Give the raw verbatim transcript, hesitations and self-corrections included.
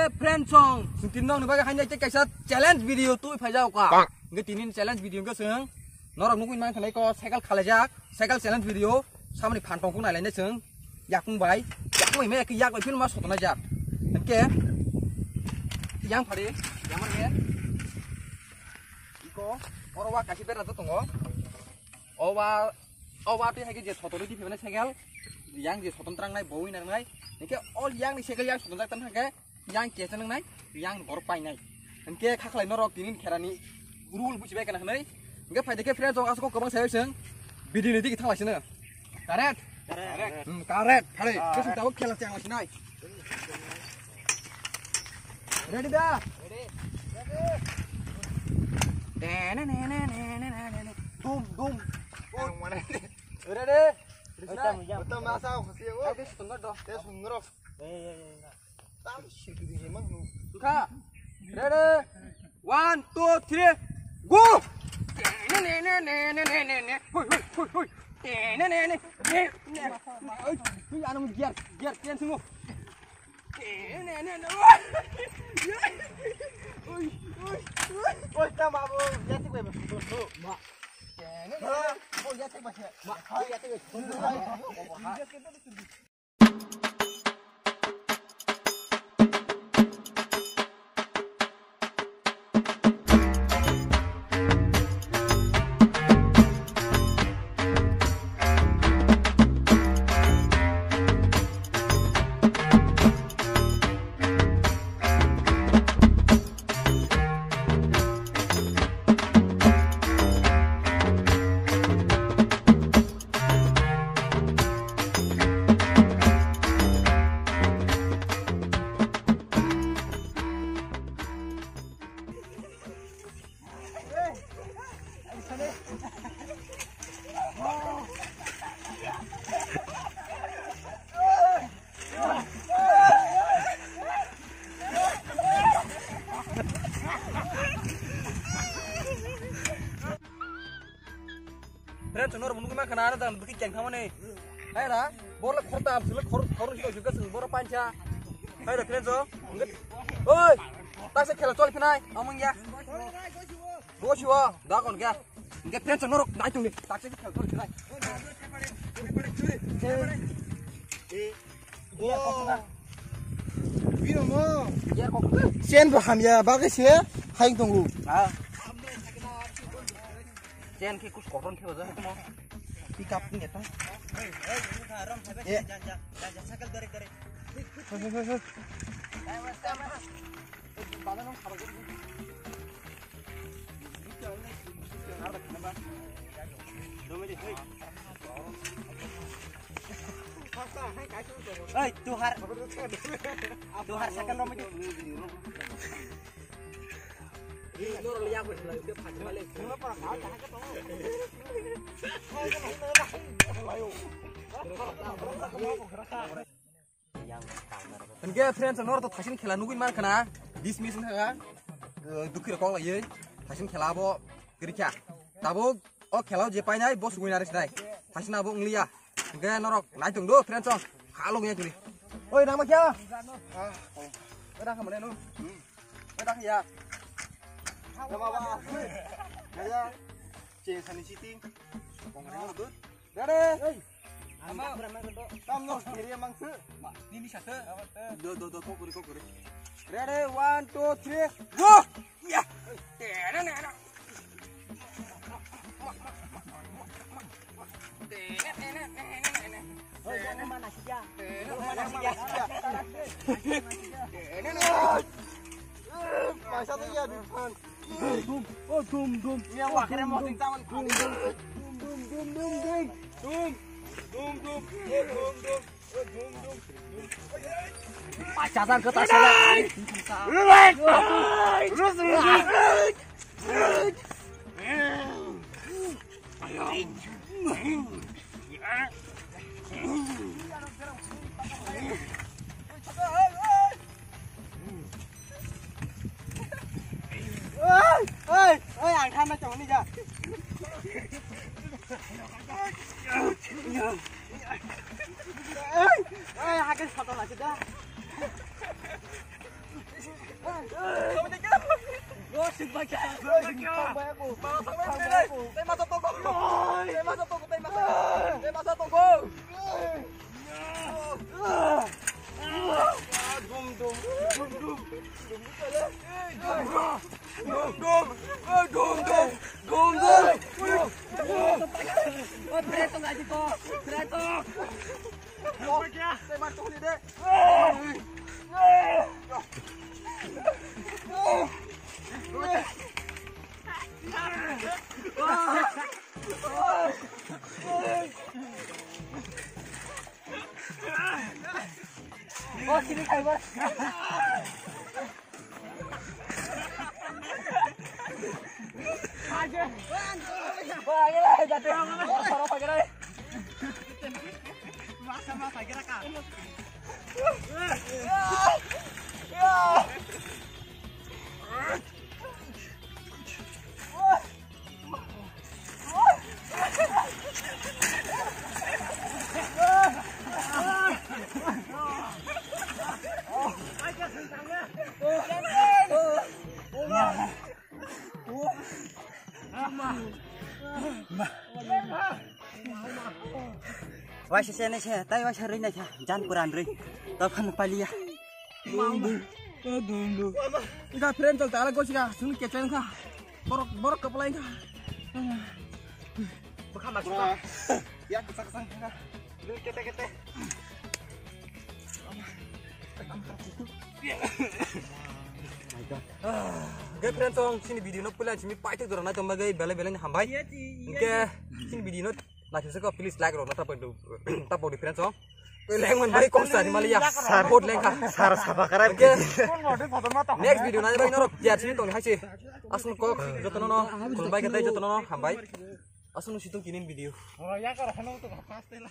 Friend song, chwng tini nokni bagwi haino tei kaisa challenge video twi phaijak kha. Hwnkhe tini challenge video hwnkhe chwng norok nugwi mankha nai ko cycle khalaijak, cycle challenge video, samani phan tongkuk nailainai chwng yakung bai, yakung bai me yak bai philma sotona jak. Hwnkhe yang phari, yamar me. Iko, oro wa kaisa bera to tongo. O wa, o wa twi hai khe je sotorwi di phibani cycle, yang je soton trangnai, bowui nangnai. Hwnkhe o yang ni cycle yang soton jak tan hwnkhe, yang kesa nangnai, yang borok painai. Hwnkhe kha khlai norok tini kherani rule buchibai kana hwnwi. Hwnkhe phai de khe friend rok aswk kwbang sai chwng video ni digi thang lai sino. Correct? Correct. Hmm, correct. Phai, ah, kesung tabuk khela chang lai sinai. Ready da? Ready. Dum, dum. Ready? Betul, betul, masa aku sih, oh. Tapi setengah doh. Ya, setengah. Tam sikiri emang lu. Kha. Ready? One, two, three, go! Hoi, hoi, hoi, hoi. Hoi, anu gear, gear, gear sungguh. Oi, oi, oi. Oi, tam babu, ya sih gue, mak. Oh, ya sih, mak. Mak, ya sih gue. Friends, norok nugwi mankha na, ano jang bwkhe keng thangmani. Hai ra, borok le khorta, amsuk le khor, khor ni sika sika sung borok pancha. Hai ra, friends, o. Oi, taksa khela choli phinai, amung ya. Bo siwa, da kon kya? Nge friends, norok nai tungni, taksa khela choli phinai. Bino mo. Chen bo hamya bagwi se hai tongo. Chen khe kus koton khe bajak mo. Pick up ni eta. Eh. Oi, tuhar. Tuhar sakal romit. Hwnkhe friends, norok to thaisin khela nugwi mankha na, dismiss wngkha, eh, dukhi rok kok laiwi, thaisin khela abo kwrwikha. Tabuk o khela o je painai, bo sugui nari sinai. Thaisin abo wngliya. Hwnkhe norok nai tong do, friends, o. Kha logya tuli. Oi, nangma kya? Oi, nangma mane no. Oi, nangya. Cheng sani siti. Kong reng do. Dare. Hey. Ama. Tam no kiri mangsu. Nini satu. Do, do, do, kokori, kokori. Ready, one, two, three, go! Ya. Tene, nene. Oi, jangan mana sih ya? Mana sih ya? Tene, nene. Masa tu ya, Dufan. Dum, oh, dum, dum. Iya, wah, keren mau tingtangan. Dum, dum, dum, dum, dum, dum. Dum, dum, dum, oh, dum, dum. Pacaran ke tas lah. Oi, oi, oi, ang thanna chongni ja. Oi, oi, hakhe sotol achi da. Tei masa tongo. Tei masa tongo, tei masa. Tei masa tongo. Dum, dum, dum, dum. Dum, dum, dum, dum, dum. Tei masa tongo de. Waisa se nai se, tai waisa rwi nai kha, jan puran rwi. Tophan paliya. Ika friend chal tala gosi ka, sunu kecen kha. Borok, borok kapalai kha. Bukha ma suka. Ya, kesa kesa kha. Kete kete. Hwnkhe friend song, chini video no puila chini paithak jora nai tongma gai belai belai ni hambai. Hwnkhe chini video no naisingsa kho, please like rok na tapo do, tapo di friend song. Lengman bai kok sari maliya. Sar bot lengkha. Sar saba karai. Hwnkhe next video nai bai norok ya chini tong hai se. Aswk kok jotono no khulumbai khe tei jotono no hambai. Aswk no situng kinin video. Oro ya kar hano to paste la.